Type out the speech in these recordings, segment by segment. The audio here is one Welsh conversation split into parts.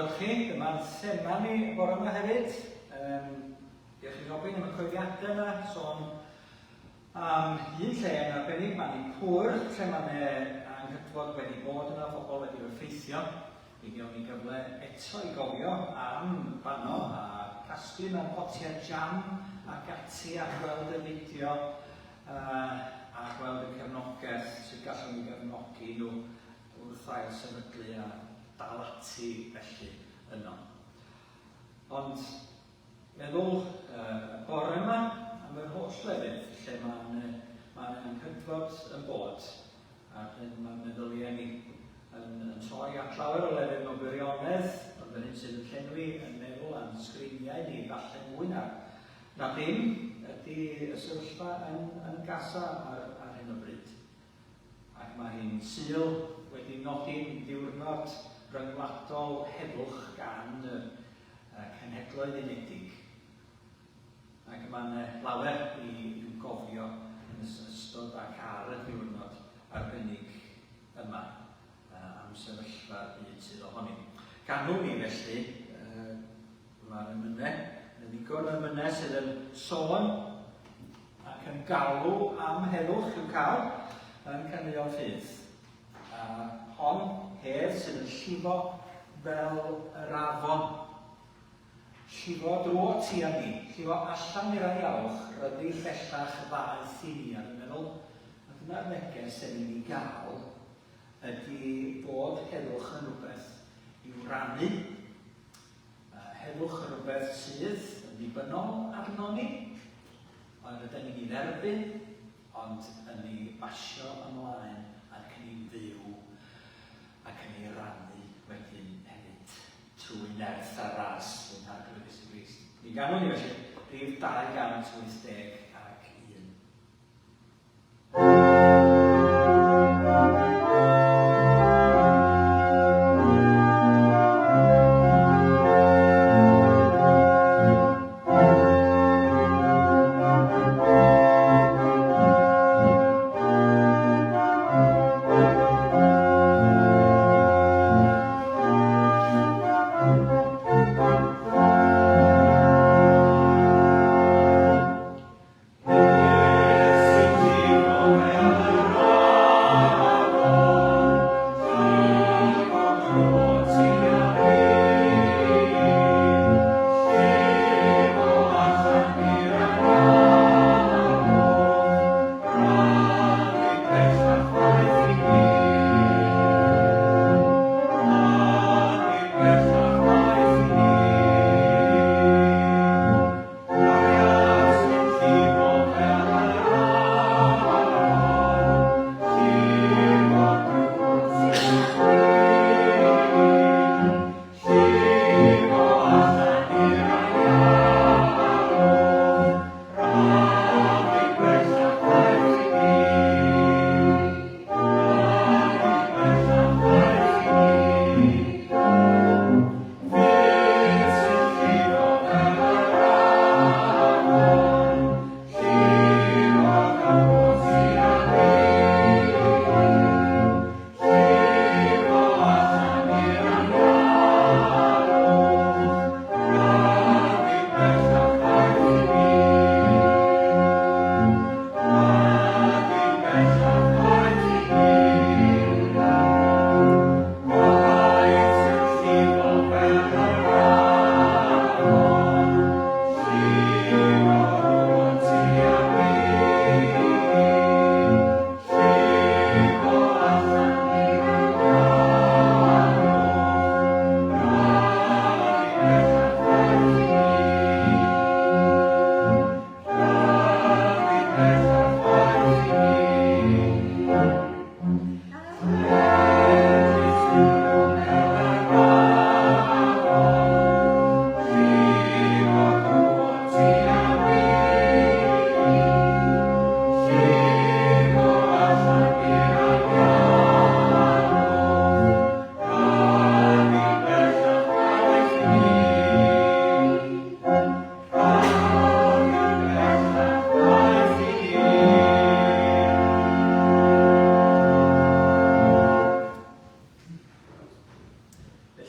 gweld chi. Dyma'n thema ni y bore yma hefyd. Diolch i Robin am y coeddiadau yma, sôn am un lle yn arbennig, Manipur, lle mae yna anghydfod wedi bod yna, pobl wedi effeithio. Mi gewn ni gyfle eto i gofio am fanno a casglu mewn potiau jam ac ati a gweld y fideo a gweld y cefnogaeth, sut gallwn ni gefnogi nhw wrth ail sefydlu a dal ati felly yno. Ond meddwl y bore yma am yr holl lefydd lle mae'n ma anghydfod yn bod a'r hyn mae'n meddyliau ni yn troi at lawer o lefydd mewn gwirionedd, ond yr hyn sydd yn llenwi yn meddwl a'n sgriniau ni falle mwy na dim ydy y sefyllfa yn Gaza ar hyn o bryd. Ac mae hi'n Sul wedi nodi'n ddiwrnod ryngwladol heddwch gan y Cenhedloedd Unedig. Ac mae yna lawer i'w gofio yn ystod ac ar y diwrnod arbennig yma am sefyllfa'r byd sydd ohoni. Ganwn ni felly, mae'r emynau, yn ddigon o emynau sydd yn sôn ac yn galw am heddwch i'w cael yn caneuon ffydd. A hon, hedd sydd yn llifo fel yr afon. Llifo drwy ti a mi, llifo allan i'r anialwch, ryddi bellach ddaeth i ni, a dwi'n meddwl, a dyna'r neges sy'n ni'n ei gael, ydy bod heddwch yn rhywbeth i'w rannu. Heddwch yn rhywbeth sydd yn ddibynnol arno ni, ond rydyn ni'n ei dderbyn, ond yn ei basio ymlaen ac yn ei fyw ac yn ei rannu wedyn hefyd trwy nerth a ras ein Harglwydd Iesu Grist. Mi ganwn ni felly rhif 281.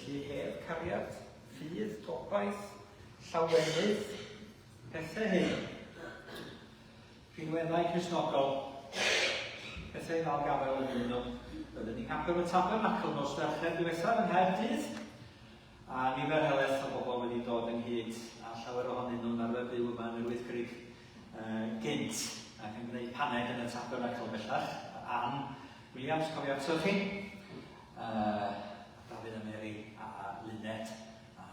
Felly hedd, cariad, ffydd, gobaith, llawenydd, pethau hyn. Rhinweddau Cristnogol, pethau i ddal gafael ynddyn nhw. Roedden ni'n capel y Tabernacl nos Fercher diwethaf yng Nghaerdydd, a nifer helaeth o bobl wedi dod ynghyd, a llawer ohonyn nhw'n arfer byw yma yn yr Wyddgrug uh, gynt, ac yn gwneud paned yn y Tabernacl bellach. Ann Williams, cofio ato chi? Uh, Dafydd a Mary a Lynette a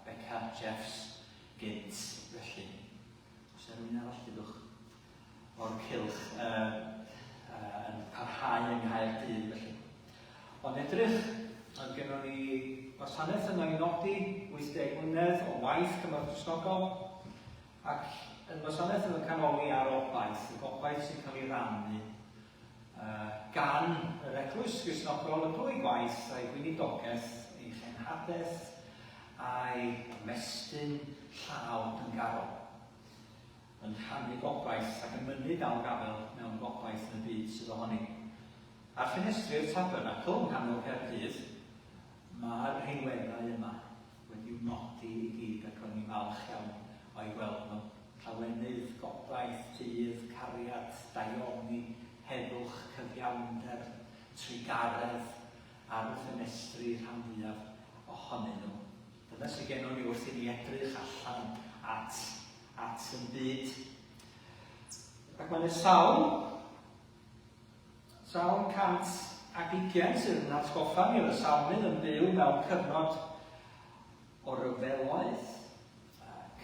Becca Jeffs gynt felly. Os yna rhywun arall, dydwch, o'r cylch uh, uh, yn parhau yng Nghaerdydd felly. Ond edrych, oedd gennym ni wasanaeth yno i nodi 80 mlynedd o waith Cymorth Cristnogol, ac yn wasanaeth yn y canoli ar obaith, y gobaith sy'n cael ei rannu uh, gan yr Eglwys Gristnogol y drwy gwaith a'i gweinidogaeth, ei chenhadaeth a'i ymestyn llaw dyngarol, yn rhannu gobaith ac yn mynnu dal gafael mewn gobaith yn y byd sydd ohoni. Ar ffenestri'r Tabernacl yng nghanol Caerdydd, mae'r rhinweddau yma wedi'u nodi i gyd ac ro'n i'n falch iawn o'i gweld nhw. Llawenydd, gobaith, ffydd, cariad, daioni, heddwch, cyfiawnder, trugaredd ar y ffenestri rhan fwyaf ohonyn nhw. Dyna sydd gennon ni wrth i ni edrych allan at, at yn byd. Ac mae'n y sawl, sawl 120 sydd yn atgoffa ni o'r salmydd yn byw mewn cyfnod o ryfeloedd,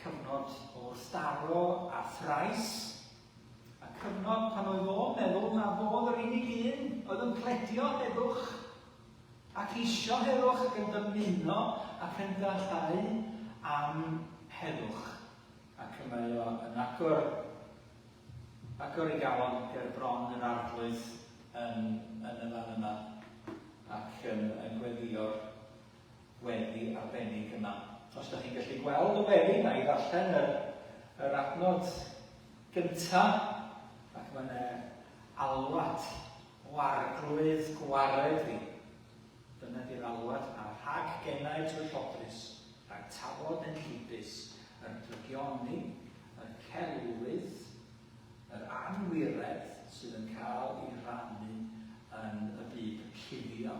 cyfnod o wrthdaro a thrais, a cyfnod pan oedd o'n meddwl na fo oedd yr unig un oedd yn pledio heddwch ac isio heddwch ac yn dymuno ac yn dyheu am heddwch. Ac y mae o yn agor, agor ei galon ger bron yr Arglwydd yn, yn y fan yma ac yn, yn gweddïo'r weddi arbennig yma. Os ydych chi'n gallu gweld y weddi yma i ddarllen yr, yr adnod gynta, ac mae yna alwad o arglwydd gwared fi. Dyna di'r alwad a rhag genau twyllodrus, rhag tafod enllibus, yr drygioni, y celwydd, yr anwiredd sydd yn cael ei rannu yn y byd cuddio.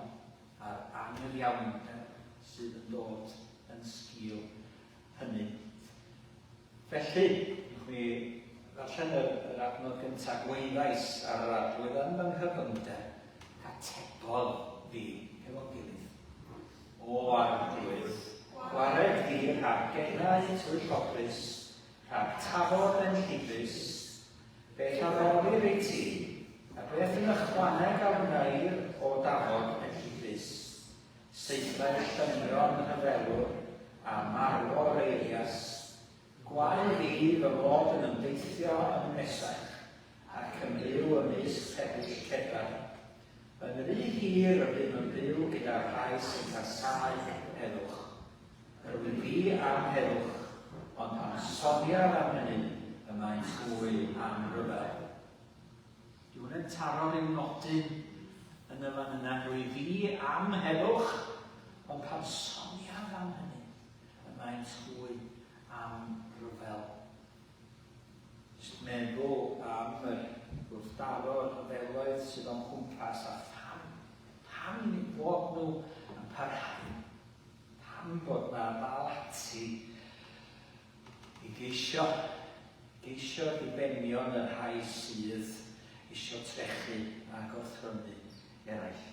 a'r anghyfiawnder sydd yn dod yn sgil hynny. Felly, wnewch mi ddarllen yr, yr adnod gyntaf, gwaeddais ar yr arglwydd yn fy nghyfyngder, atebodd fi hefo'n gilydd. O arglwydd, gwared fi rhag genau twyllodrus, rhag tafod enllibus, Beth a roddir i ti, a beth yn ychwaneg a wneir o dafod enllibus? Saethau'r llyngyron rhyfelwr, a marwor eirias, Gwae fi fy mod yn ymdeithio yn Mesach, ac yn byw ymysg pebyll Cedar. Yn rhy hir y bum yn byw gyda'r rhai sy'n casáu heddwch. Yr wyf fi am heddwch, ond pan soniaf am hynny, y maent hwy am ryfel. Dyw hwnna'n taro rhyw nodyn yn y fan yna. Rwyf fi am heddwch, ond pan soniaf am hynny, y maent hwy am ryfel. Jyst meddwl am yr gwrthdaro, y rhyfeloedd sydd o'n cwmpas a pham, pam fod nhw yn parhau. Pam bod 'na ddal ati i geisio, geisio dibenion y rhai sydd isio trechu a gorthrymu eraill?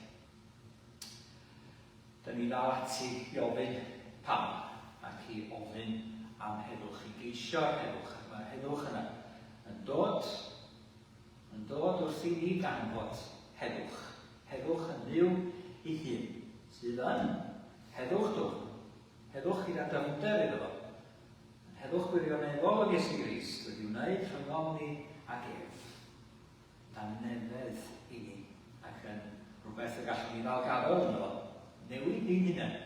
Dyn ni ddal ati i ofyn pam ac i ofyn am heddwch, i geisio'r heddwch, ac mae'r heddwch yna yn dod, yn dod wrth i ni ganfod heddwch. Heddwch yn Nuw ei hun, sydd yn heddwch dwfn, heddwch gyda dyfnder iddo fo, yn heddwch gwirioneddol yn Iesu Grist wedi wneud rhyngom ni ag ef, dangnefedd i ni, ac yn rhywbeth y gallwn ni ddal gafael ynddo fo, newid ni'n hunain,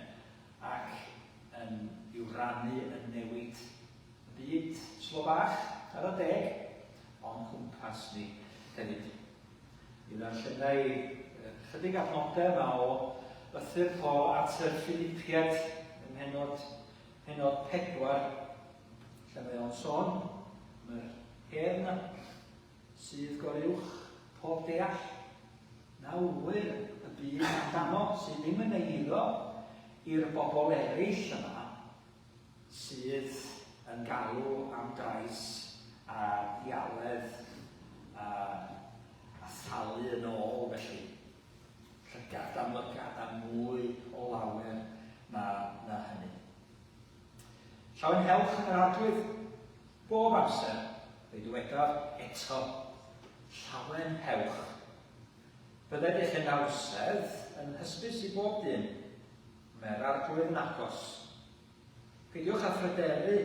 ac yn i'w rannu yn newid y byd slo bach ar y deg o'n cwmpas ni hefyd. Mi ddarllenai chydig adnodau yma o lythyr Paul at y Philipiaid ym mhennod, pennod 4, lle mae o'n sôn am yr hedd yna sydd goruwch pob deall, na ŵyr y byd amdano, sydd ddim yn eiddo i'r bobl eraill yma, sydd yn galw am drais a dialedd a, a thalu yn ôl felly. Llygad am lygad a mwy o lawer na, na hynny. Llawenhewch yn yr Arglwydd bob amser, fe dywedaf eto, llawenhewch. Bydded eich hyawsedd yn hysbys i bob dyn, Mae'r Arglwydd yn agos. Peidiwch â phryderu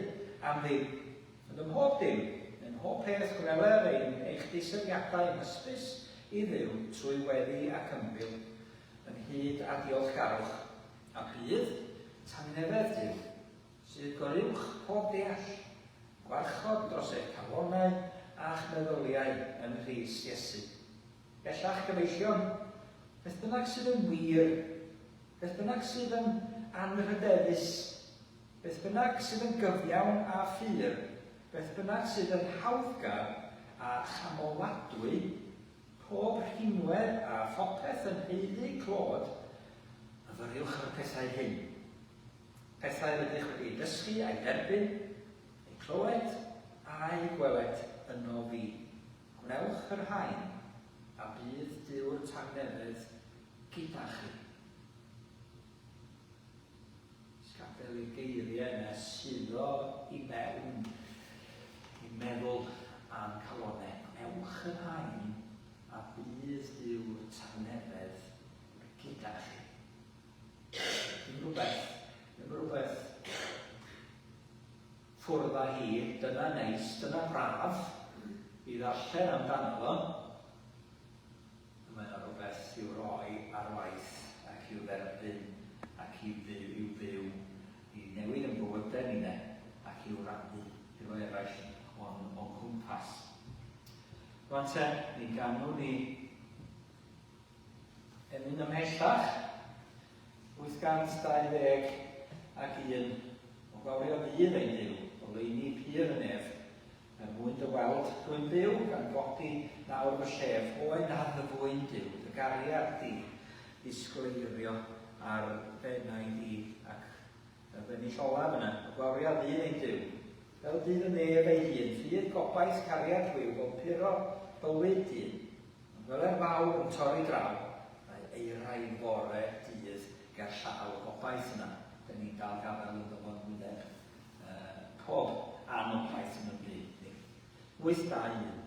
am ddim, ond ym mhob dim, ym mhob peth gweler ein eich deisyfiadau yn hysbys i Dduw trwy weddi ac ymbil, ynghyd â diolchgarwch, a bydd tangnefedd Duw, sydd goruwch pob deall, yn gwarchod dros eich calonnau a'ch meddyliau ym Mhrist Iesu. Bellach, gyfeillion, beth bynnag sydd yn wir, beth bynnag sydd yn anrhydeddus, beth bynnag sydd yn gyfiawn a phur, beth bynnag sydd yn hawddgar a chamoladwy, pob rhinwedd a phopeth yn haeddu clod, myfyriwch ar y pethau hyn. Pethau rydych wedi eu dysgu a'u derbyn, eu clywed a'u gweled yno fi. Gwnewch yr rhain, a bydd Duw'r tangnefedd gyda chi. Jyst gadael i'r geiriau yna suddo i mewn i'n meddwl a'n calonnau. Gwnewch y rhain, a bydd Duw'r tangnefedd gyda chi. Ddim rhywbeth, ddim rhywbeth Ffwrdd â hi, dyna neis, dyna braf i ddarllen amdano fo. Mae yna rywbeth i'w roi ar waith ac i'w dderbyn ac i fyw, i'w fyw, i newid yn bywydau ninne ac i'w rannu efo eraill o'n, o'n cwmpas. Rwan te, mi ganwn ni Emyn ymhellach, 820 ac un, o gwawrio ddydd ein Duw, oleuni pur y nef, er mwyn dy weld rwy'n byw, gan godi nawr fy llef, oen addfwyn Duw, dy gariad di, ddisgleirio ar f'enaid i, ac y bennill olaf yna, o gwawrio ddydd ein Duw, fel dydd y nef ei hun, ffydd, gobaith, cariad gwiw, fel puro bywyd dyn. Ond wele'r wawr yn torri draw, mae eirau fore dydd ger llaw y gobaith yna, dyn ni'n dal gafael ynddo fo'n wyneb pob anobaith yn y byd ni. 8, 2, 1.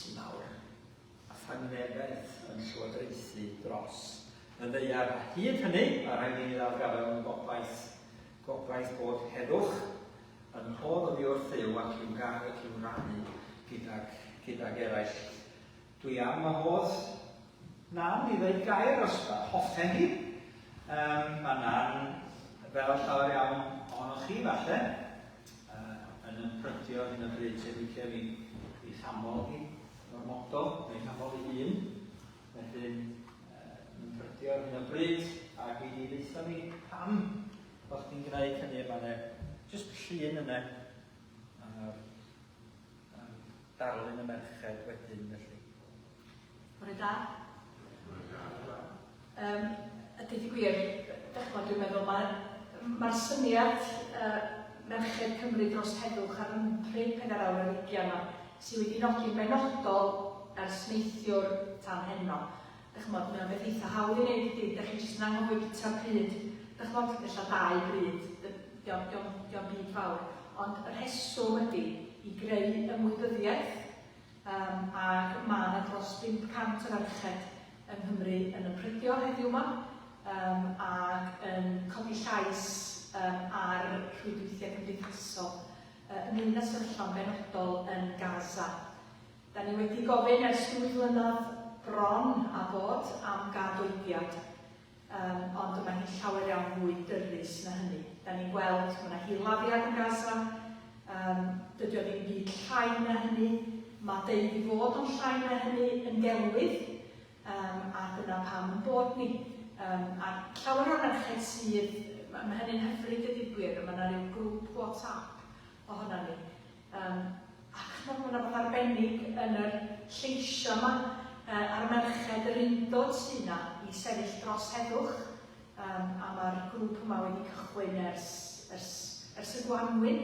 Iesu mawr, a thangnefedd yn llywodraethu dros y ddaear. A hyd hynny, mae rhaid i ni ddal gafael yn y gobaith, gobaith bod heddwch yn rhodd oddi wrth Dduw ac i'w gael ac i'w rannu gydag, gydag eraill. Dwi am wahodd Nan i ddeud gair os hoffen hi. Um, mae Nan, fel llawer iawn ohonoch chi falle, uh, yn ymprydio ar hyn o bryd, sef weithiau mi ei chamol hi yn ormodol, neu chamol ei hun. Felly, uh, yn ymprydio ar hyn o bryd, ac i ni ddeutha ni pam bod chdi'n gwneud hynny, mae yna jyst llun yna ar darlun y merched wedyn, felly. Bore da. Um, a dweud y gwir, dych dwi'n meddwl mae'r ma syniad uh, Merched Cymru dros Heddwch ar ympryd pedair awr ar ugian yma, sydd wedi nodi'n benodol ers neithiwr tan heno. Dych ch'mod, mae o'n beth eitha hawdd i wneud dydy, dych chi jyst yn anghofio bita pryd, dych ch'mod, ella dau bryd, dio'm, dio'm, dio'm byd fawr. Ond y rheswm ydy i greu ymwybyddiaeth, yym, ac ma' 'na dros 500 o ferched yng Nghymru yn ymprydio heddiw 'ma, yym, ac yn codi llais, yym, ar rhwydweithiau cymdeithasol, yy, ynglyn â sefyllfa'n benodol yn Gaza. Da ni wedi gofyn ers dwy flynedd bron a bod am gadoediad, yym, ond mae hi'n llawer iawn fwy dyrys na hynny. Da ni'n gweld mae yna hil-laddiad yn Gaza, yym, dydy o ddim byd llai na hynny, mae deud i fod o'n llai na hynny yn gelwydd, yym, a dyna pam ein bod ni. Yym, a llawer o'r merched sydd, ma' ma' hynny'n hyfryd deud y gwir, mae yna ryw grŵp WhatsApp ohonan ni. Yym, a ch'mod ma' 'na rwbath arbennig yn yr lleisia' 'ma, yy a'r merched, yr undod sy 'na i sefyll dros heddwch, yym a ma'r grŵp yma wedi cychwyn ers ers ers y gwanwyn,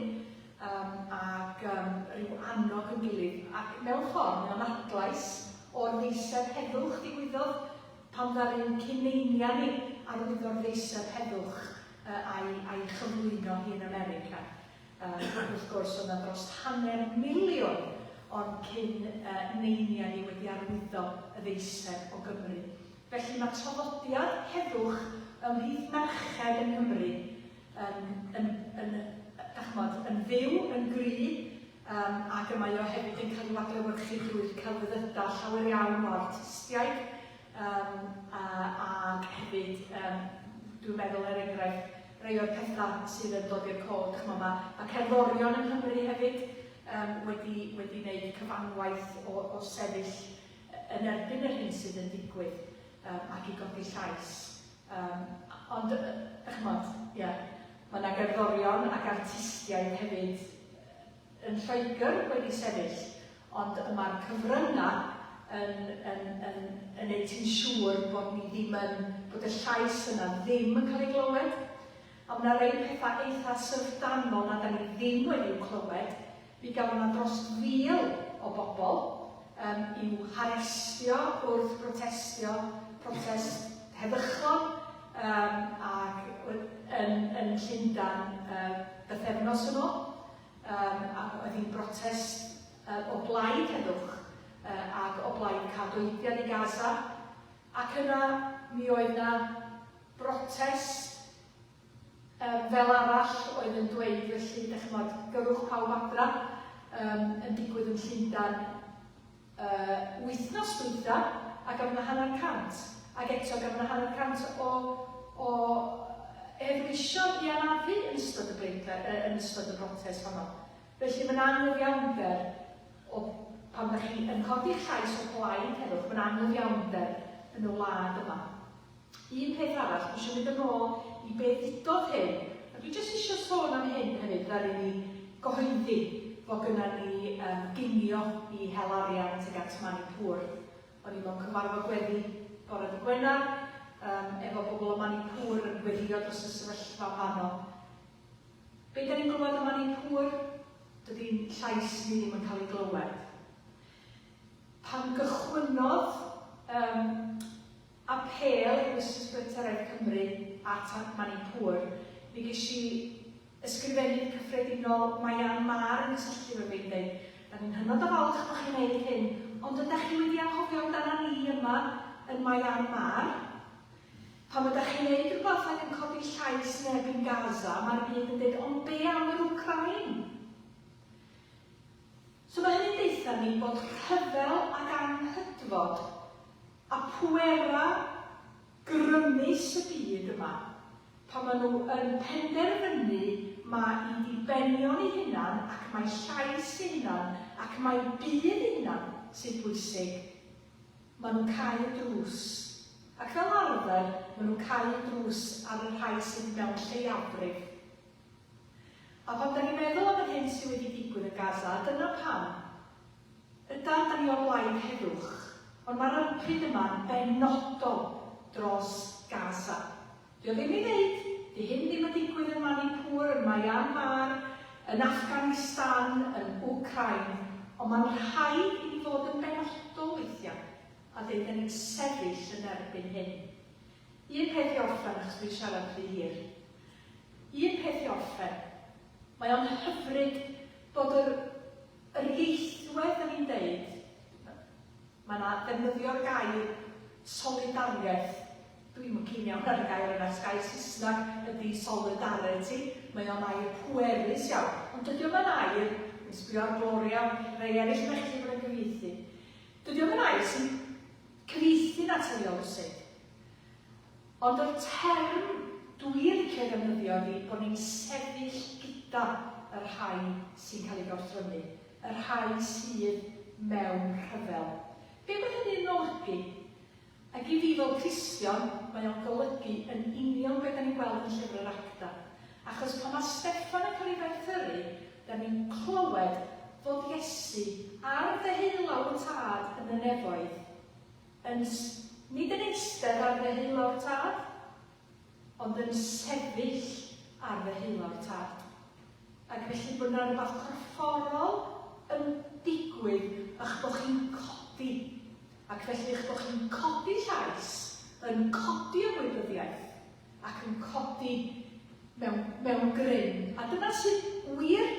yym ac yym ryw annog yn gilydd, ac mewn ffordd mae o'n adlais o'r ddeiseb heddwch ddigwyddodd pan ddaru'n cyn-neinia ni arwyddo'r ddeiseb heddwch yy a'i a'i chyflwyno hi yn America. Ac wrth gwrs, oedd 'na dros hanner miliwn o'n cyn neiniau ni wedi arwyddo y ddeiseb o Gymru. Felly mae traddodiad heddwch ymhlith merched yng Nghymru yn, yn, yn, dach ch'mod, yn fyw, yn gry', yym, ac y mae o hefyd yn cael ei adlewyrchu drwy'r celfyddydau, llawer iawn o artistiaid, Yym, a, ac hefyd, yym, dwi'n meddwl, er enghraifft, rhai o'r pethau sydd yn dod i'r cof, chimod, ma' ma' cerddorion yng Nghymru hefyd yym, wedi wedi wneud cyfanwaith o o sefyll yn erbyn yr hyn sydd yn digwydd yym, ac i godi llais. Yym, ond, yy, chimod, ie, ma' 'na gerddorion ac artistiaid hefyd yn Lloegr wedi sefyll, ond y mae'r cyfryngau yn, yn, yn, yn neud ti'n siŵr bod ni ddim yn, bod y llais yna ddim yn cael ei glywed. A mae yna rei pethau eitha syfrdanol na da ni ddim wedi'w clywed. Mi gafodd yna dros 1,000 o bobl um, i'w harestio wrth brotestio, protest heddychlon, um, ac yn, yn Llundain uh, bythefnos yn ôl. Yym, ac oedd hi'n brotest yy o blaid heddwch yy ac o blaid cadoediad i Gaza. Ac yna mi oedd 'na brotest yym fel arall oedd yn dweud felly, dach ch'mod, gyrrwch pawb adra, yym yn digwydd yn Llundain yy wythnos dwytha, a gafon nhw hanner cant, ac eto gafon nhw hanner cant o o heddweision i anafu yn ystod y bleidle- yy yn ystod y brotest honno. Felly mae'n anghyfiawnder o pan dach chi yn codi'ch llais o blaid heddwch, mae'n anghyfiawnder yn y wlad yma. Un peth arall, dwi eisiau mynd yn ôl i be ddudodd hyn, a dwi jyst eisiau sôn am hyn hefyd, ddaru ni gyhoeddi fod gynna ni um, ginio i hel arian tuag at Manipur. O'n i mewn cyfarfod gweddi bore dy Gwener, um, efo bobl o Manipur yn gweddio dros y sefyllfa fanno. Be da ni'n glywed o Manipur? Dydy'n llais ni ddim yn cael ei glywed. Pan gychwynnodd um, apêl Eglwys Presbyteraidd Cymru at Manipur, mi ges i ysgrifennydd cyffredinol Myanmar yn cysylltu efo fi yn dweud, da ni'n hynod o falch bod chi'n neud hyn, ond ydych chi wedi anghofio amdana ni yma yn Myanmar? Pan ydych chi'n neud rhywbeth ac yn codi llais yn erbyn Gaza, mae'r byd yn deud, ond be am yr Wcráin? So mae hynny'n deutha ni bod rhyfel ac anghydfod a pwera grymus y byd yma, pan maen nhw yn penderfynu mae i dibenion eu hunan ac mae llais eu hunan ac mae budd eu hunan sydd bwysig, maen nhw'n cau y drws. Ac fel arfer, maen nhw'n cau y drws ar y rhai sydd mewn lleiafrif. A pan 'da ni'n meddwl am yr hyn sydd wedi digwydd yn Gaza, dyna pam, ydan, 'da ni o blaid heddwch, ond mae'r ympryd yma'n benodol dros Gaza. Dio ddim i ddeud, 'di hyn ddim yn digwydd yn Manipur, yn Myanmar, yn Afghanistan, yn Wcráin, ond mae'n rhaid i ni fod yn benodol weithiau a deud 'da ni'n sefyll yn erbyn hyn. Un peth i orffen, achos dwi'n siarad rhy hir. Un peth i orffen. Mae o'n hyfryd bod yr yr ieithwedd 'da ni'n deud, mae 'na ddefnyddio'r gair solidariaeth, dwi'm yn keen iawn ar y gair yna, achos gair Saesneg ydi solidarity, mae o'n air pwerus iawn, ond dydy o'm yn air, dwi'n sbio ar Gloria, rhai eraill yna chi 'di bod yn cyfieithu, dydy o'm yn air sy'n cyfieithu'n naturiol rywsut. Ond yr term dwi'n licio ei ddefnyddio ydi bod ni'n sefyll gyda y rhai sy'n cael eu gorthrymu, y rhai sydd mewn rhyfel. Be mae hynny'n olygu? Ac i fi fel Cristion, mae o'n golygu yn union be da ni'n gweld yn Llyfr yr Actau. Achos pan mae Steffan yn cael ei ferthyru, da ni'n clywed fod Iesu ar ddeheulaw y Tad yn y nefoedd, Yn, nid yn eistedd ar ddeheulaw'r Tad, ond yn sefyll ar ddeheulaw'r Tad. Ac felly bod yna rhywbeth corfforol yn digwydd a'ch bod chi'n codi. Ac felly eich bod chi'n codi llais, yn codi ymwybyddiaeth, ac yn codi mewn, mewn grym. A dyna sydd wir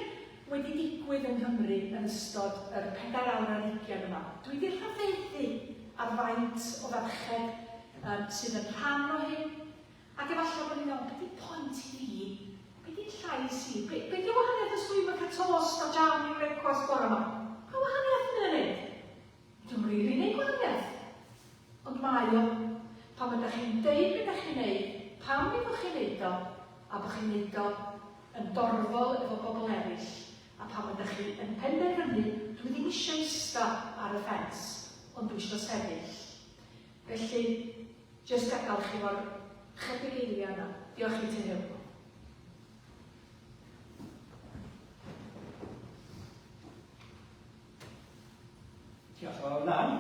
wedi digwydd yng Nghymru yn ystod yr pedair awr ar hugain yma. Dwi wedi rhyfeddu ar faint o ferched um, sydd yn rhan o hyn, ac efallai bod ni'n meddwl, be di pwynt i fi? Be di'n llais i? Be, be di wahaniaeth os dwi'n cael tost a jam i brecwast bore yma? Pa wahaniaeth mae'n ei wneud? Dio'm rili neud gwahaniaeth. Ond mae o. Pan ydach chi'n deud be dach chi'n neud, pam ei fod chi'n neud o, a bod chi'n neud o yn dorfol efo bobl eraill, a pam ydach chi yn penderfynu dwi ddim isio ista ar y ffens, ond dwi isio sefyll. Felly, jyst gadael chi efo'r chydig eiriau yna. Diolch i ti Huw. Diolch yn fawr, Nan.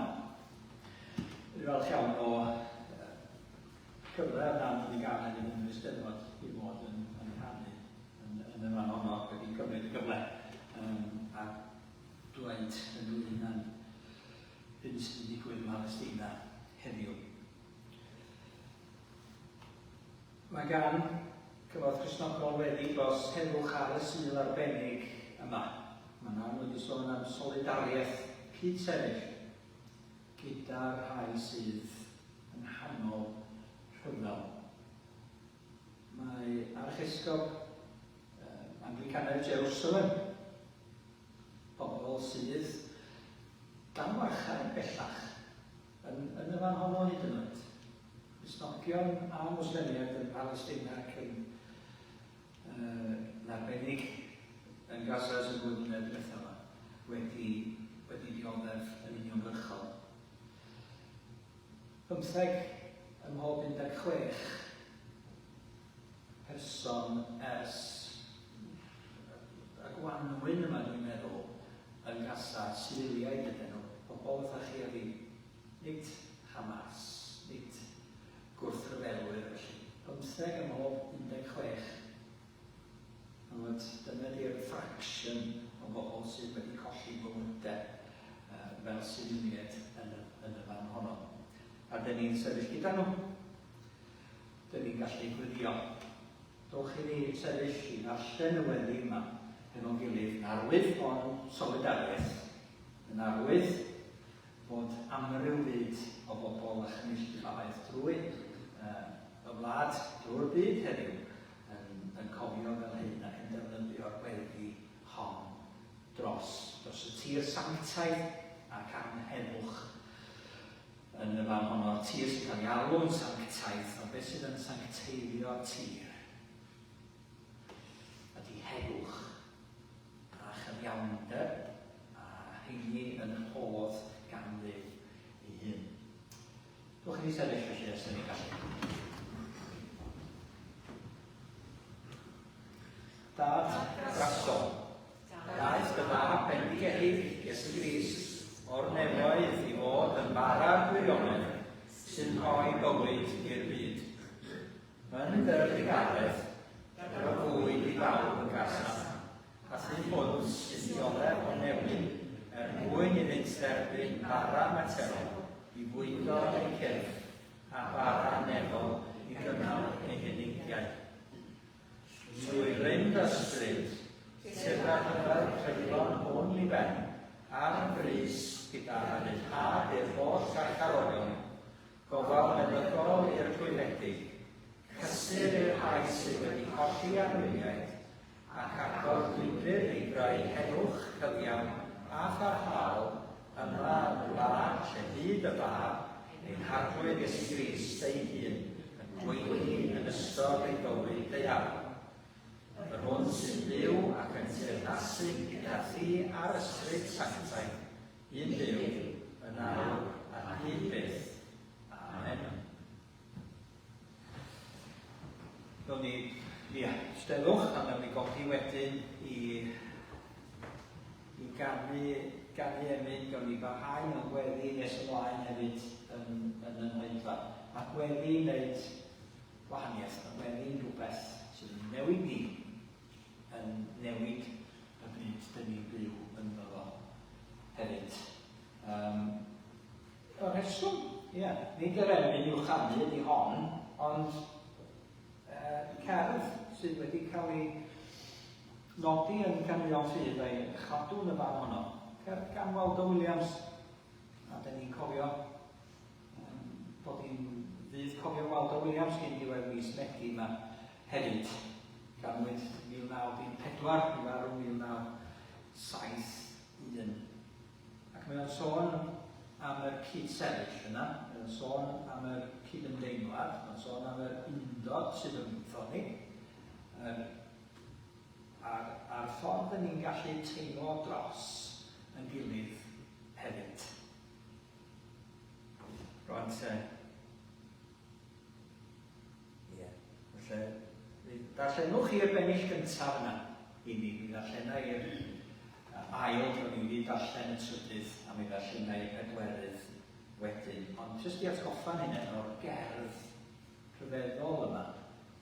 Dwi'n falch iawn o cyfle ar Nan wedi gael hefyd yn yr Eisteddfod i fod yn, yn rhannu yn, yn y fan honno ac wedi cymryd y gyfle um, a dweud ynglyn â'n hyn sydd yn digwydd ym Mhalestina heddiw. Mae gan Cymorth Cristnogol weddi dros heddwch ar y Sul arbennig yma. Mae Nan wedi sôn am solidariaeth cyd-sefyll gyda'r rhai sydd yng nghanol rhyfel. Mae Archesgob Anglicanaidd Jerusalem, pobl sydd dan warchae bellach yn, yn y fan honno hyd yn oed. Cristnogion a Mwslemiaid yn Mhalesteina ac yn yn arbennig yn Gaza ers y ddwy mlynedd diwethaf yma wedi, wedi dioddef yn uniongyrchol. 15 ym mhob 16 person ers y gwanwyn yma dwi'n meddwl yn Gaza, sifiliaid ydyn nhw, pobl fatha chi a fi. Nid Hamas, nid gwrthryfelwyr felly. Pymtheg ym mhob 16. Chimod, dyna di'r fraction o bobl sydd wedi colli bywydau uh, fel sifiliaid yn y, yn y fan honno. A dyn ni'n sefyll gyda nhw. Dyn ni'n gallu gwylio. Dowch i ni sefyll i ddarllen y weddi yma efo'n gilydd yn arwydd o'n solidariaeth, yn arwydd. fod amryw fyd o bobl a chynulleidfaoedd drwy y wlad, drwy'r byd heddiw, yn, yn cofio fel hyn ac yn defnyddio'r weddi hon dros, dros y tir sanctaidd ac am heddwch yn y fan honno, tir sy'n cael ei alw'n sanctaidd, ond beth sydd yn sancteiddio'r tir ydy heddwch a chyfiawnder, a rheini yn rhodd gan Dduw ei hun. Dwch i ni sefyll felly os ydyn ni'n gallu. Dad grasol, daeth dy fab bendigedig Iesu Grist o'r nefoedd i fod yn fara'r gwirionedd sy'n rhoi bywyd i'r byd. Yn dy drugaredd, rho fwyd i bawb yn Gaza, a thu hwnt sy'n dioddef o newyn, er mwyn iddynt dderbyn bara materol i fwydo eu cyrff a bara nefol i gynnal eu heneidiau. Trwy rym dy ysbryd, tyrd â rhyfel creulon hwn i ben, ar frys gyda rhyddhad i'r holl garcharorion, Gofal meddygol i'r rhwymedig, cysur i'r rhai sydd wedi colli anwyliaid, ac agor llwybr i greu heddwch cyfiawn a pharhaol yma yn y wlad lle bu dy Fab, ein Harglwydd Iesu Grist ei hun, yn gweini yn ystod ei fywyd daearol. Yr hwn sy'n byw ac yn teyrnasu gyda thi a'r Ysbryd Sanctaidd, Un Duw, yn awr ac un byth. Amen. Gawn ni, ia, steddwch a nawn ni godi wedyn i, i ganu, ganu emyn, gawn ni barhau mewn gweddi nes ymlaen hefyd yn, yn yn oedfa. Mae gweddi yn gwneud gwahaniaeth, mae gweddi'n rhywbeth sydd yn newid ni, yn newid y byd dyn ni'n byw ynddo fo hefyd. Um, y rheswm, ie, yeah, nid yr emyn i'w chanu ydy hon, ond cerdd sydd wedi cael ei nodi yn Caneuon Ffydd a'i chadw yn y fan honno. Cerdd gan Waldo Williams, a dyn ni'n cofio um, bod hi'n ddydd cofio Waldo Williams cyn diwedd mis Medi yma hefyd. Ganwyd 1914, bu farw 1971. Ac mae o'n sôn am yr cyd-sefyll yna, mae o'n sôn am yr cydymdeimlad, mae'n sôn am yr undod sydd rhyngtho ni, yr, a'r, a'r ffordd yn ni'n gallu teimlo dros yn gilydd hefyd. Rwan te, Ie. Felly, mi ddarllenwch chi'r bennill gyntaf yna i mi. Mi ddarllena i'r ail, dwi ni wedi darllen y trydydd, a mi ddarllena i'r pedwerydd wedyn. Ond jyst i atgoffa'n hunain o'r gerdd rhyfeddol yma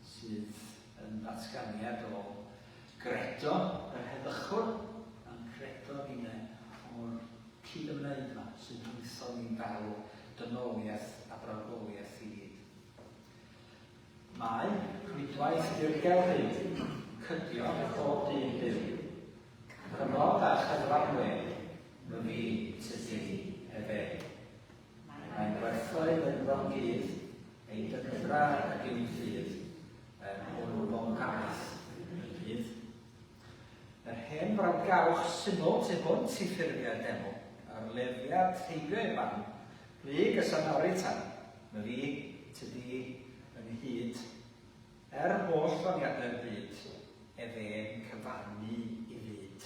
sydd yn ddatganiad o gredo yr heddychwr a'n credo ninnau o'r cyd-ymwneud yma sy'n rhwytho ni fel dynoliaeth a brawdoliaeth i gyd. Mae rhwydwaith dirgel hyd, cydio pob dyn byw. Cymod a chyfran wedd, my fi, ty di, efe. Mae'n gwerthoedd ynddo'n gudd, ei dyfndra ag yw'n ffydd, er hwn fo'n gaeth y dydd. Yr hen frawdgarwch syml tu hwnt i ffurfiau'r deml, a'r lefiad heibio i'r fan, Rhyg y Samaritan, my fi, ty di, ynghyd, er holl ddoniadau'r byd, efe'n cyfannu i fyd.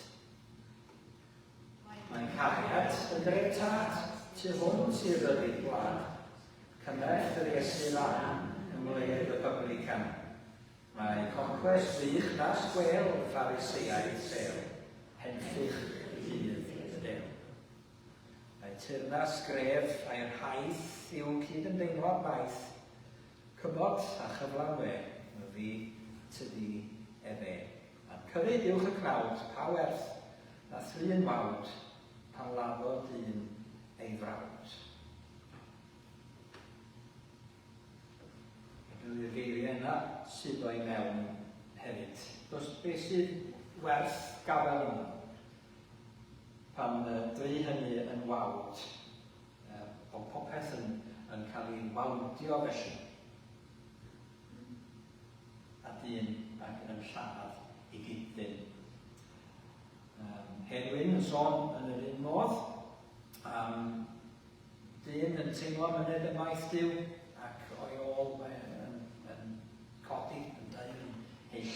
Mae'n cariad yn dref tad, tu hwnt i ryddid gwlad, cymell yr Iesu ran yng ngwledd y publican. Mae concwest wych nas gwêl Phariseaidd sel, henffych rhydd y dew. Mae teyrnas gref a'i rhaith i'w cyd-ymdeimlad maith, cymod a chyflawn we, myfi, tydi, efe. A'n cyfyd uwch y cnawd, pa werth na thrin wawd, pan laddo dyn ei frawd. Ydy'r geiriau yna sydd o'i mewn hefyd. Does beth sydd werth gafael ynddo? Pan dry hynny yn wawd. Bod popeth yn, yn cael ei wawdio felly. A dyn ac yn lladd ei gyd-ddyn. Um, Hedd Wyn yn sôn yn yr un modd am dyn yn teimlo myned ymaith Duw ac o'i ôl mae yn, yn codi, yn dyn yn hyll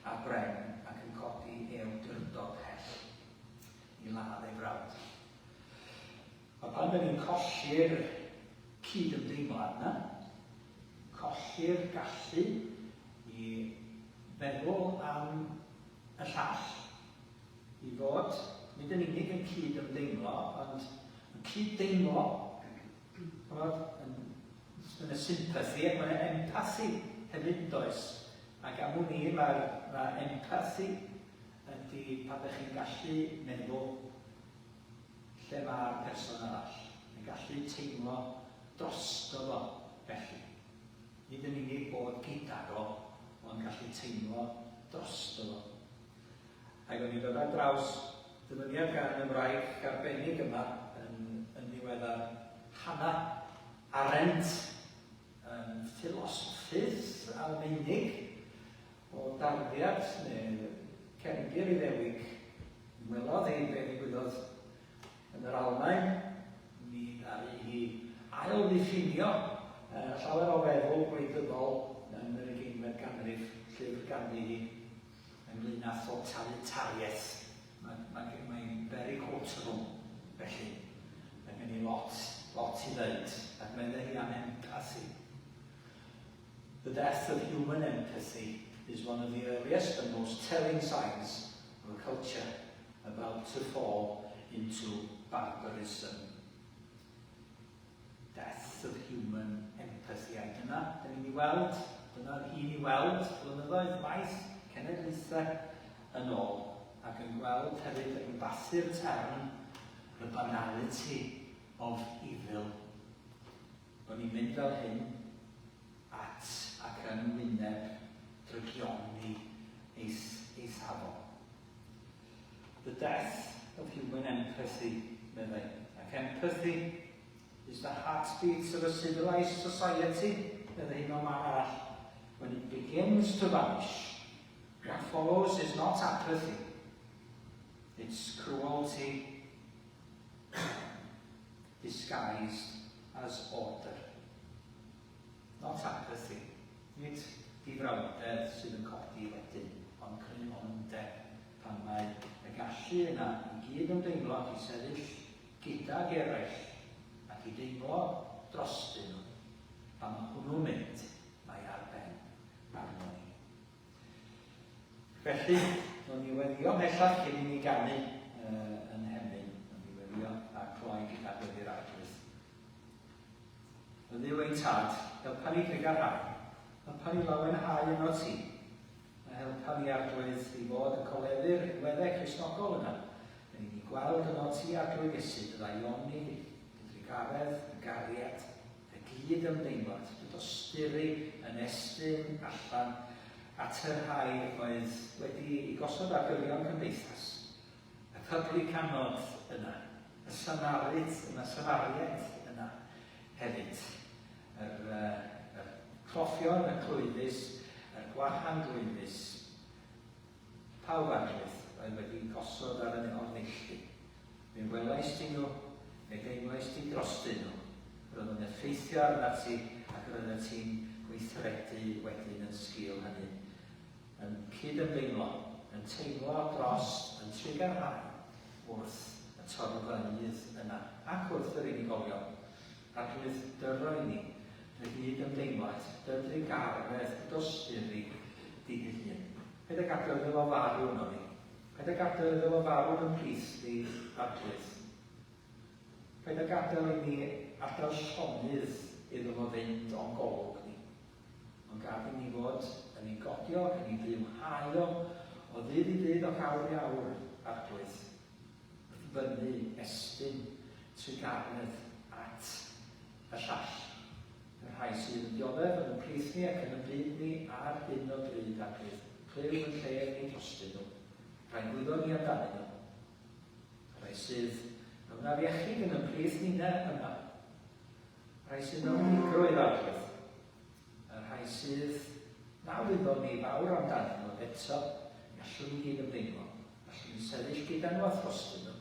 a bren ac yn codi ei awdurdod hell i ladd ei frawd. A pan da ni'n colli'r cyd-ymdeimlad yna, colli'r gallu i feddwl am y llall, i fod nid yn unig yn cyd-ymdeimlo, ond yn cyd-deimlo, chymod, yn, yn y sympathy ac mae'n empathy hefyd yn does. Ac am wn i, mae'r mae empathy ydy pan ydych chi'n gallu meddwl lle mae'r person arall, yn gallu teimlo drosto fo felly. Nid yn unig bod gydag o, ond gallu teimlo drosto fo. Ac o'n i'n dod ar draws dyfyniad gan y wraig arbennig yma yn, yn ddiweddar, Hannah Arendt, yn ffilosoffydd Almaenig o darddiad neu cefndir Iddewig. Welodd hi be ddigwyddodd yn yr Almaen, mi ddaru hi ail-ddiffinio llawer o feddwl gwleidyddol yn yr ugeinfed ganrif, llyfr ganddi hi ynglyn â thotalitariaeth. Mae'n mae, mae very quotable, felly mae gen i lot, lot i ddeud, ac meddai hi am empathy. The death of human empathy is one of the earliest and most telling signs of a culture about to fall into barbarism. Death of human empathy. A dyna, dyn ni'n ei weld, dyna hi'n ei weld blynyddoedd maith, cenedlaethau yn ôl, ac yn gweld hefyd yn bathu'r term the banality of evil. Bod ni'n mynd fel hyn at ac yn wyneb drygioni eithafol. The death of human empathy, meddai. Ac empathy is the heartbeat of a civilized society, meddai hi mewn man arall. When it begins to vanish, what follows is not apathy, it's cruelty disguised as order. Not apathy. Nid difrawdedd sydd yn codi wedyn, ond creulondeb pan mae y gallu yna i gyd ymdeimlo ac i sefyll gydag eraill ac i deimlo drostyn nhw. Pan mae hwnnw'n mynd, mae ar ben arno ni. Felly, nawn ni weddïo ymhellach cyn i ni ganu uh, yn hemyn. Nawn ni weddïo a cloi gyda gweddi'r Arglwydd. Y Dduw ein Tad, helpa ni drugarhau, helpa ni lawenhau yno ti, a helpa ni Arglwydd i fod yn coleddu'r rhinweddau Cristnogol yna. Yn i ni gweld yno ti Arglwydd Iesu, dy ddaioni, dy drugaredd, dy gariad, dy gyd-ymdeimlad, dy dosturi yn estyn allan at y rhai oedd wedi eu gosod ar gyrion cymdeithas, y publicanod yna, y Samarit yna, Samariaid yna hefyd, yr, uh, yr cloffion, y clwyfus, y gwahanglwyfus, pawb arglwydd oedd wedi gosod ar y o'r neilltu. Mi welais ti nhw, fe deimlais ti drostyn nhw. Roedd yn effeithio arnat ti ac roeddet ti'n gweithredu wedyn yn sgil hynny. Yn cyd-ymdeimlo, yn teimlo dros, yn trugarhau wrth y torfeydd yna ac wrth yr unigolion. Arglwydd, dyro i ni dy gyd-ymdeimlad, dy drugaredd, dy dosturi di dy hun. Paid â gadael iddo fo farw yno ni. Paid â gadael iddo fo farw yn plith ni, Arglwydd. Paid â gadael i ni adael llonydd iddo fo fynd o'n golwg ni. Ond gad i ni fod yn ei godi o ac yn ei fywhau o, o ddydd i ddydd ac awr i awr, Arglwydd. Wrth fynnu estyn trugaredd at y llall, y rhai sydd yn dioddef yn y plith ni ac yn y byd ni ar hyn o bryd, Arglwydd. Clyw yn llef ni drostyn nhw. Rhai gwyddon ni amdanyn nhw. Rhai sydd mewn afiechyd yn y plith ninne yma. Rhai sydd mewn unigrwydd Arglwydd, y rhai sydd na wyddon ni fawr amdanyn nhw eto, gallwn ni gyd ymdeimlo, allwn ni sefyll gyda nhw a throstyn nhw.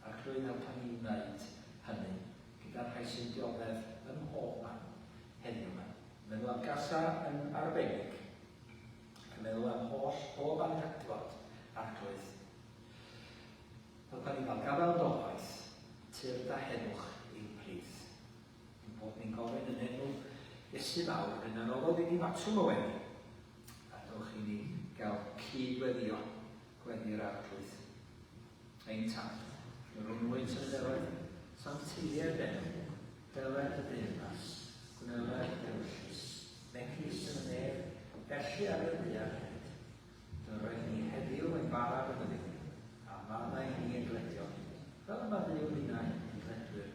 Arglwydd, helpa ni i wneud hynny gyda'r rhai sy'n dioddef ym mhob man heddiw 'ma. Meddwl am Gaza yn arbennig, ac yn meddwl am holl bob anghydfod, Arglwydd. Helpa ni gael gafael dobaith, tyrd a heddwch i'n plith. Ein bod ni'n gofyn yn enw Iesu fawr, yr un a roddodd i ni fatwm o weddi. A dowch i ni gael cyd-weddio, gweddi'r Arglwydd. Ein Tad, yr hwn wyt yn y nefoedd, sancteiddier d'enw, deler dy deyrnas, gwneler dy ewyllys, megis yn y nef, felly ar y ddaear hefyd. Dyroedd ni heddiw ein bara bynyddig, a maddau i ni ein dyledion, fel y maddeuwn ninnau i'n dyledwyr,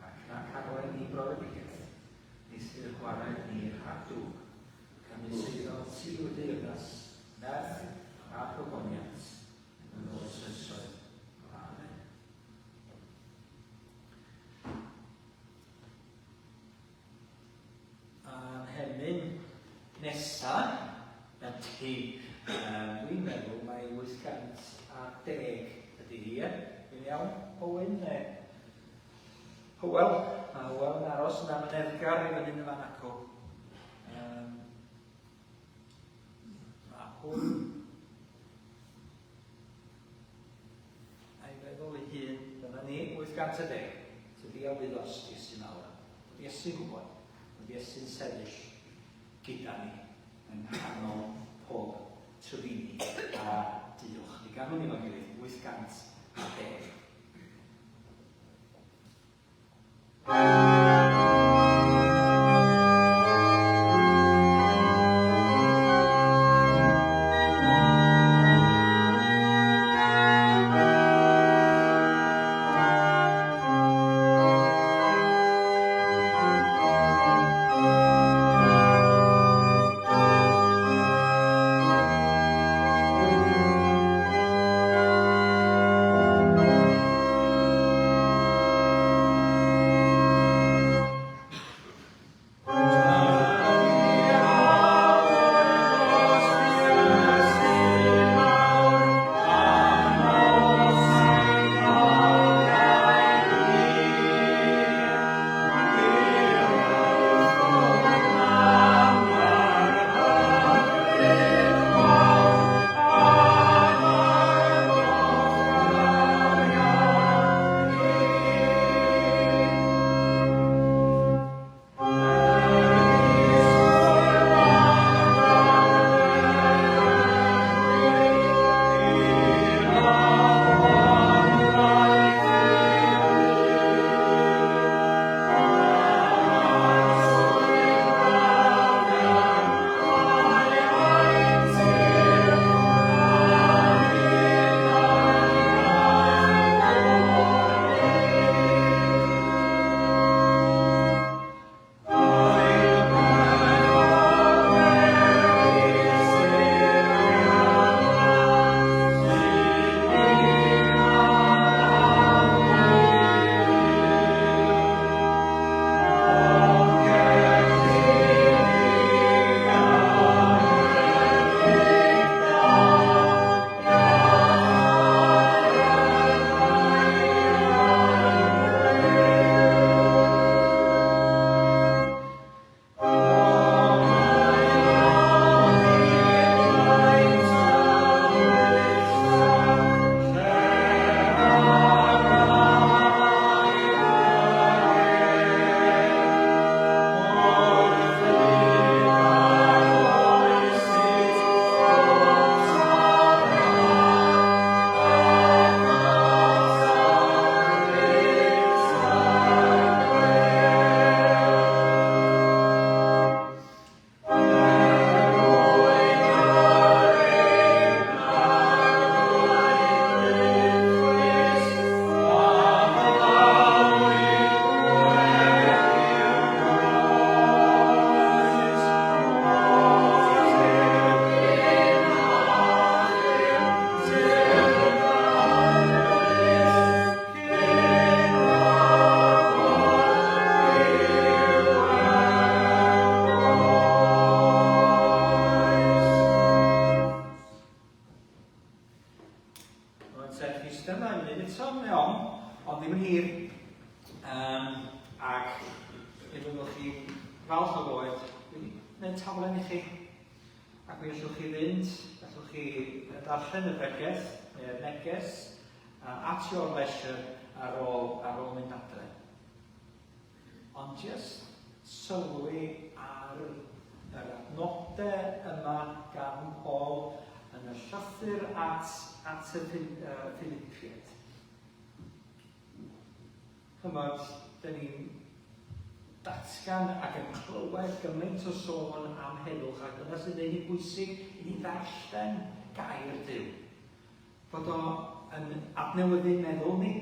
ac nac arwain ni i brofedigaeth, eithr gwared ni rhag drwg, canys eiddo ti yw'r deyrnas, nerth, a gogoniant, yn oes oesoedd. Amen. A'n hemyn nesa ydy, dwi'n meddwl mai 810 ydy hi, ie? Dwi'n iawn, Owen, neu Hywel? Mae Hywel yn aros yn amyneddgar i fyny yn y fan acw. Um, mae hwn a'i feddwl ei hun, dyna ni, 810. Tydi a wyddost, Iesu mawr. Bod Iesu'n gwybod, bod Iesu'n sefyll gyda ni yng nghanol pob tryfini a duwch. Mi ganwn ni fo'n gilydd, 810. fyddwch chi'n falch o goed, dwi wedi gwneud taflen i chi, ac mi allwch chi fynd, gallwch chi ddarllen y bregeth neu'r neges at your leisure ar ôl, ar ôl mynd adre. Ond jyst sylwi ar yr adnodau yma gan Paul yn y llythyr at, at y Philippiaid. Chymod, dyn ni'n datgan ac yn clywed gymaint o sôn am heddwch, ac dyna sy'n neud hi'n bwysig i ni ddarllen gair Duw. Bod o yn adnewyddu meddwl ni.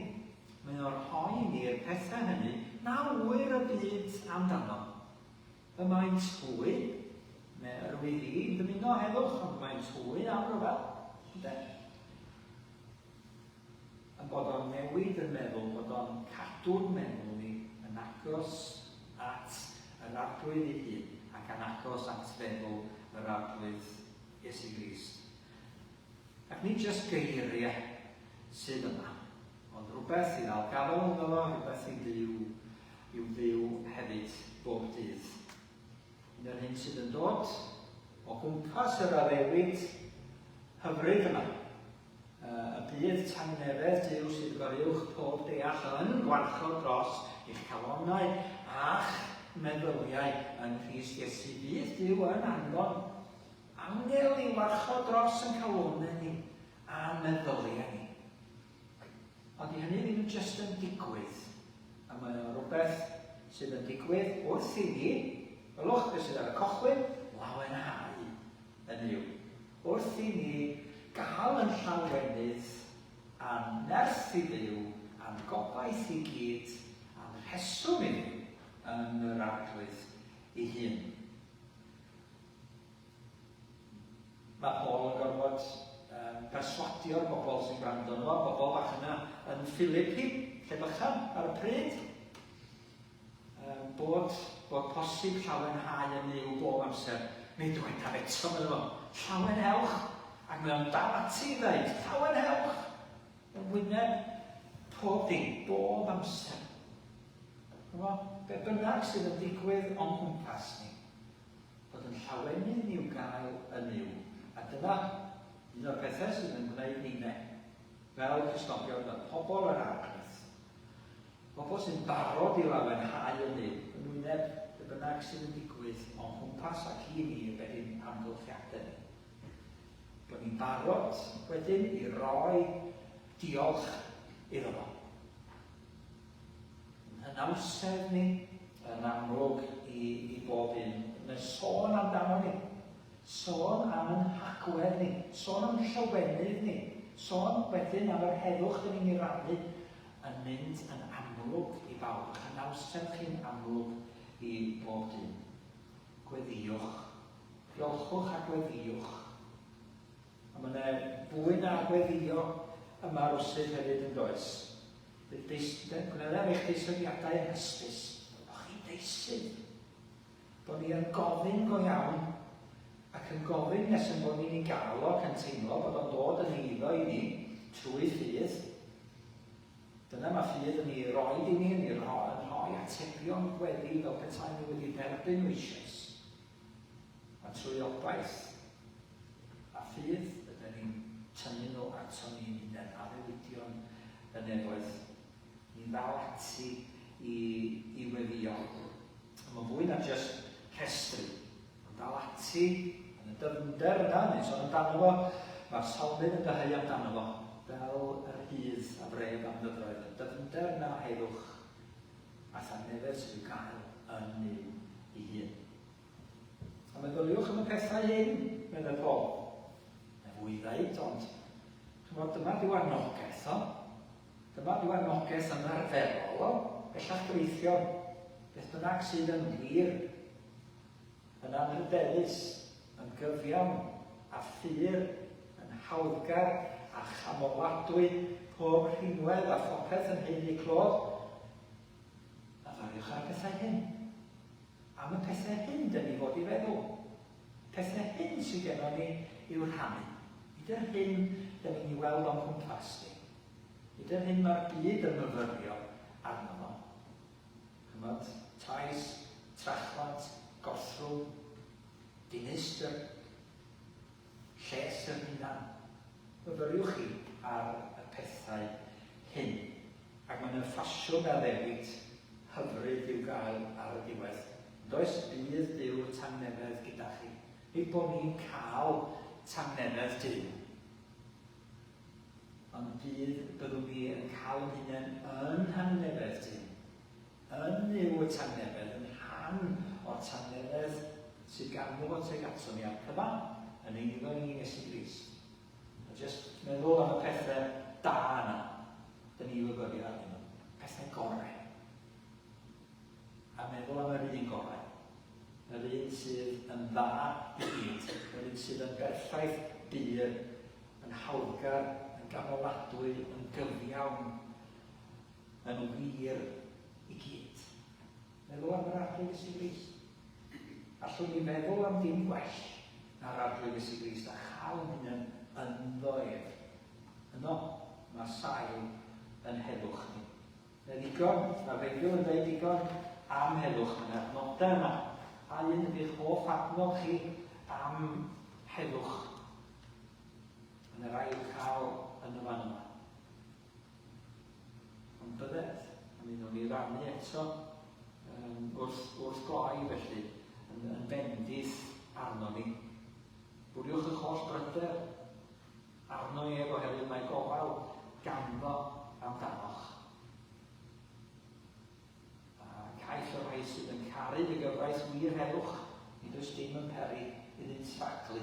Mae o'n rhoi i ni'r pethau hynny na ŵyr y byd amdano. Y maent hwy, neu yr wyf i, yn dymuno heddwch, ond maent hwy am ryfel. Ynde? A bod o'n newid yn meddwl, bod o'n cadw'n meddwl ni yn agos at yr Arglwydd ei hun ac yn agos at feddwl yr Arglwydd Iesu Grist. Ac nid jyst geiriau sydd yma, ond rhywbeth i ddal gafael ynddo fo, rhywbeth i fyw, i'w fyw hefyd bob dydd. Un o'r hyn sydd yn dod o gwmpas yr addewid hyfryd yma, Y bydd tangnefedd Duw sydd goruwch pob deall yn gwarchod dros eich calonnau a'ch meddyliau yng Nghrist Iesu. Bydd Duw yn anfon angel i warchod dros yn calonnau ni a'n meddyliau ni. Ond di hynny ddim jyst yn digwydd. A mae o'n rhywbeth sydd yn digwydd wrth i ni, welwch beth sydd ar y cochwyn, lawenhau yn Nuw. Wrth i ni gael yn llawenydd a'n nerth i fyw, a'n gobaith i gyd, a'n rheswm i fyw yn yr Arglwydd ei hun. Mae Paul yn gorfod um, perswadio'r bobl sy'n gwrando arno fo, bobl bach yna yn Philippi, lle bychan ar y pryd, bod, bod posib llawenhau yn Nuw bob amser. Mi dywedaf eto, medda fo, llawenhewch! Ac mae o'n dal ati i ddeud, llawenhewch! Yn wyneb pob dim, bob amser. Chymod, be bynnag sydd yn digwydd o'n cwmpas ni, bod yn llawenydd ni i'w gael yn Nuw. A dyna un o'r pethau sydd yn gwneud ninne, fel Cristnogion, fel pobl yr Arglwydd. Pobl sy'n barod i lawenhau yn Nuw, yn wyneb be bynnag sydd yn digwydd o'n nghwmpas ac i ni yn ein amgylchiadau ni. Bod ni'n barod wedyn i roi diolch iddo fo. Yn hynawsedd ni yn amlwg i, i bob un. Mae'n sôn amdano ni. Sôn am yn hagwedd ni. Sôn am llawenydd ni. Sôn wedyn am yr heddwch dyn ni'n ei rannu yn mynd yn amlwg i bawb, a'ch anawster chi'n amlwg i bob dyn. Gweddïwch. Diolchwch a gweddïwch. A mae yna fwy na gweddïo yma rywsut hefyd yn does? Bydd deis, gwnewch eich deisyfiadau yn hysbys bod chi'n deisyf. Bod ni yn gofyn go iawn ac yn gofyn nes yn bod ni'n ei gael o ac yn teimlo bod o'n dod yn eiddo i ni trwy ffydd. Dyna mae ffydd yn ei roed i ni, yn ei rhoi, yn rhoi atebion gweddi fel petai ni wedi derbyn nhw eisoes. A trwy obaith a ffydd ydyn ni'n tynnu nhw ato ni'n hunain, addewidion y nefoedd. Ni ddal ati i, i weddïo. Ond mae'n fwy na jyst rhestru. Mae'n dal ati yn y dyfnder yna, ni'n sôn amdano fo, mae'r salmydd yn dyheu amdano fo, fel yr hydd a fref am ddyfroedd, y dyfnder yna o heddwch a thangnefedd sydd i'w gael yn Nuw ei hun. A meddyliwch am y pethau hyn, meddai Paul. Mae fwy i ddeud, ond chymod, dyma diw anogaeth o. Dyma yw anogaeth ymarferol o bellach gyfeillion, beth bynnag sydd yn wir, yn anrhydeddus, yn gyfiawn, a phur, yn hawddgar a chamoladwy, pob rhinwedd a phopeth yn haeddu clod. Myfyriwch ar y pethau hyn. Am y pethau hyn dyn ni fod i feddwl. Pethau hyn sydd gennon ni i'w rhannu. Nid yr hyn dyn ni'n ei weld o'n cwmpas ni. Nid yr hyn mae'r byd yn myfyrio arno fo. Chymod, trais, yr lles yr hunan. Myfyriwch chi ar y pethau hyn. Ac mae'n y ffasiwn addewid hyfryd i'w gael ar y diwedd. Does bydd Duw'r tangnefedd gyda chi. Nid bod ni'n cael tangnefedd Duw. Ond bydd, byddwn ni yn cael yn hunain yn nhangnefedd Duw. Yn Nuw y tangnefedd, yn rhan o'r tangnefedd sydd ganddo fo tuag ato ni a'r cyfan yn eiddo ni yn Iesu Grist. A jyst meddwl am y pethau da yna, dyn ni fyfyrio arnyn nhw. Pethau gorau. A meddwl am yr un gorau. Yr un sydd yn dda i gyd, yr un sydd yn berffaith bur, yn hawddgar, yn gamoladwy, yn gyfiawn, yn wir i gyd. Meddwl am yr Arglwydd Iesu Grist. Allwn ni feddwl am dim gwell na'r Arglwydd Iesu Grist a chael yn hunain ynddo ef. Yno, mae sail yn heddwch ni. Mae ddigon, mae'r Beibl yn dweud digon am heddwch. Mae yna adnodau yma. A un ydy'ch hoff adnod chi am heddwch? Mae yna rai i'w cael yn y fan yma. Ond bydded, a mi wnawn ni rannu eto wrth, wrth gloi felly, yn, yn bendith arno ni. Bwriwch eich holl bryder arno ef oherwydd mae gofal ganddo amdanoch. A caiff y rhai sydd yn caru dy gyfraith wir heddwch, nid oes dim yn peri iddynt faglu.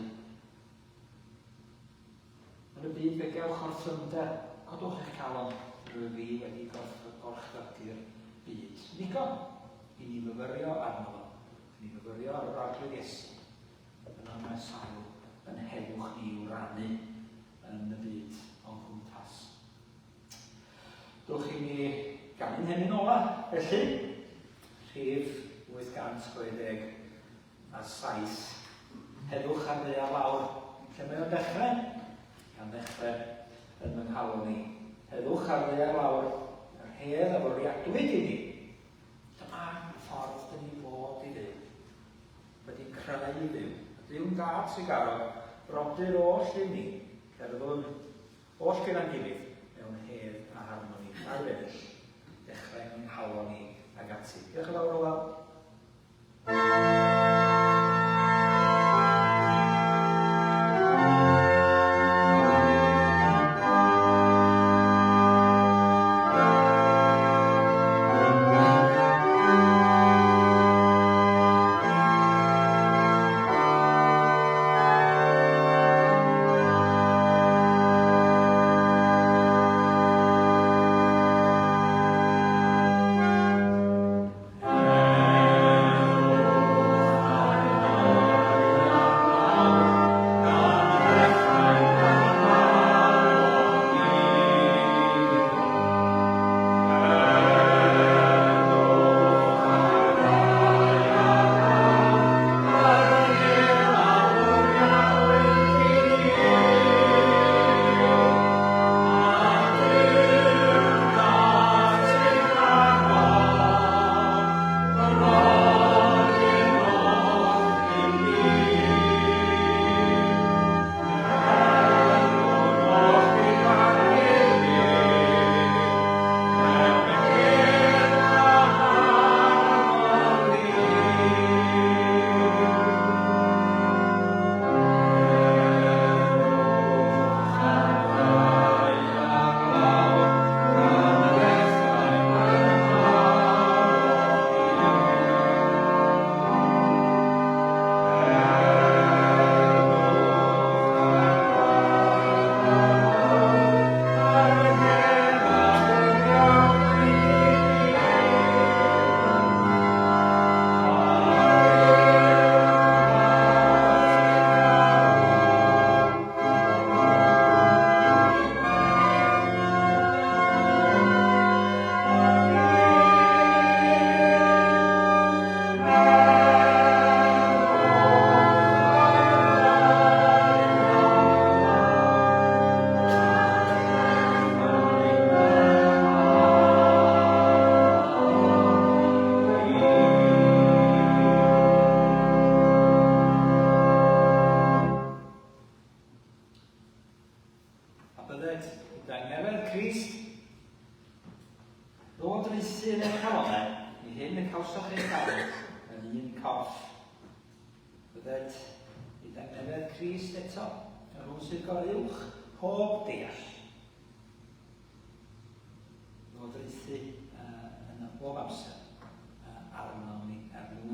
Yn y byd fe gewch orthrymder, codwch eich calon, rwyf fi wedi gorchfygu'r byd. Ddigon i ni fyfyrio arno fo, i ni fyfyrio ar yr Arglwydd Iesu. Yna mae sail yn heddwch ni i'w rannu yn y byd o'n cwmpas. Dwch i ni ganu'n hemyn ola, felly, rhif 867. Heddwch ar ddaear lawr. Lle mae o'n dechrau? Gan ddechrau yn fy nghalon i. Heddwch ar ddaear lawr, yr hedd a fwriadwyd i ni. Dyma'r ffordd dyn ni fod i fyw. Wedi'n creu i fyw. A Duw'n dad trugarog, brodyr oll i ni, cerddwn oll gyda'n gilydd mewn hedd a harmoni ar weddill, dechrau yng nghalon i ag ati. Diolch yn fawr, Hywel. corff. Bydded i dangnefedd Crist eto, yr hwn sydd goruwch pob deall. Lywodraethu uh, yn bob amser uh, arnom ni er mwyn.